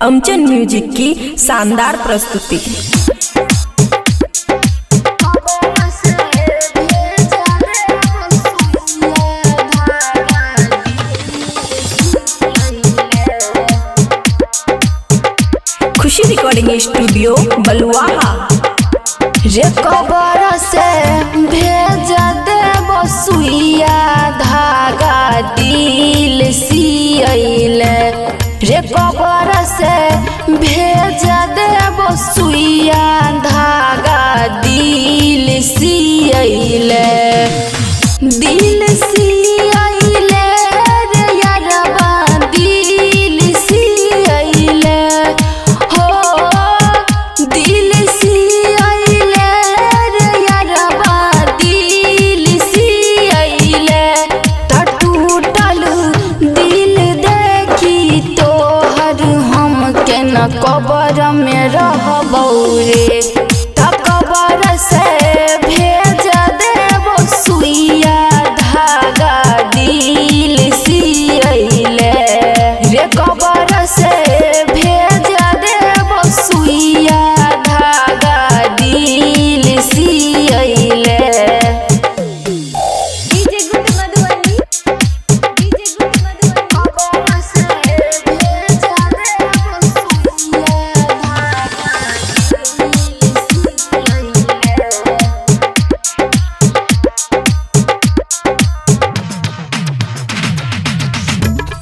अमचन music की शानदार प्रस्तुति। खुशी रिकॉर्डिंग स्टूडियो बलुआहा। रे कबर से भेज देब सुइया धागा दिल सियैले। रे कबर से भेज देब सुइया धागा दिल सियैले। दिल सियैले रे यारबा दिल सियैले हो, दिल सियैले रे यारबा दिल सियैले। त टूटल दिल देखी तोहर हम केना कबर में रहबौ रे। त कबर से भेज देब सुइया धागा दिल सियैले। रे कबर से भेज देब सुइया धागा दिल सियैले। DJ good Madhubani, DJ good Madhubani. कबर से भेज देब सुइया धागा दिल सियैले।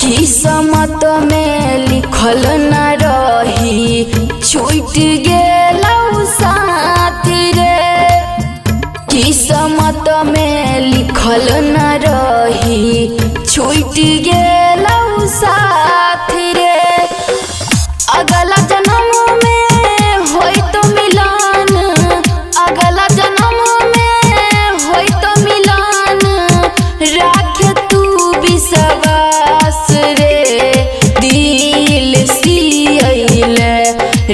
किस्मत में लिखल न रही छूट गेलौ साथ रे। किस्मत में लिखल न रही छूट गेलौ साथ रे। अगला जन्म में होई तो मिलन, अगला जन्म में होई तो मिलन, राख तू विश्वास रे। दिल सियैले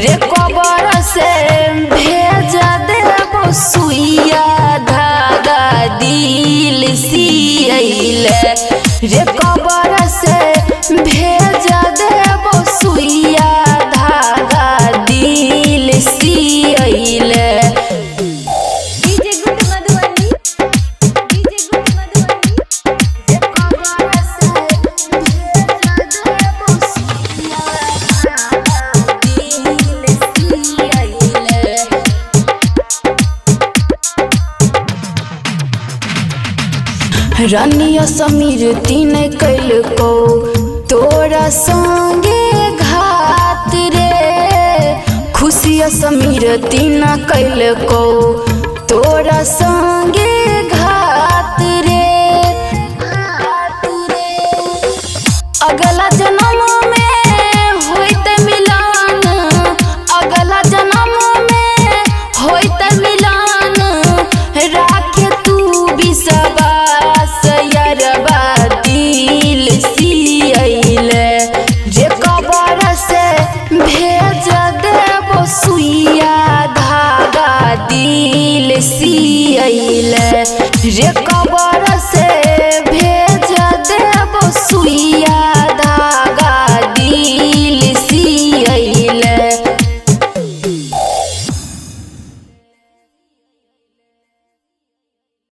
रे कबर से भेज देब सुइया धागा दिल सियैले। रे कबर से भेज देब सुइया धागा दिल सियैले। DJ good Madhubani, DJ good Madhubani. रे कबर से भेज देब सुइया धागा दिल सियैले। रनिया समीर तीन कैलको तोरा संगे घात रे। खुशिया समीर तीन कैलको तोरा संगे घात रे। अगला जन्म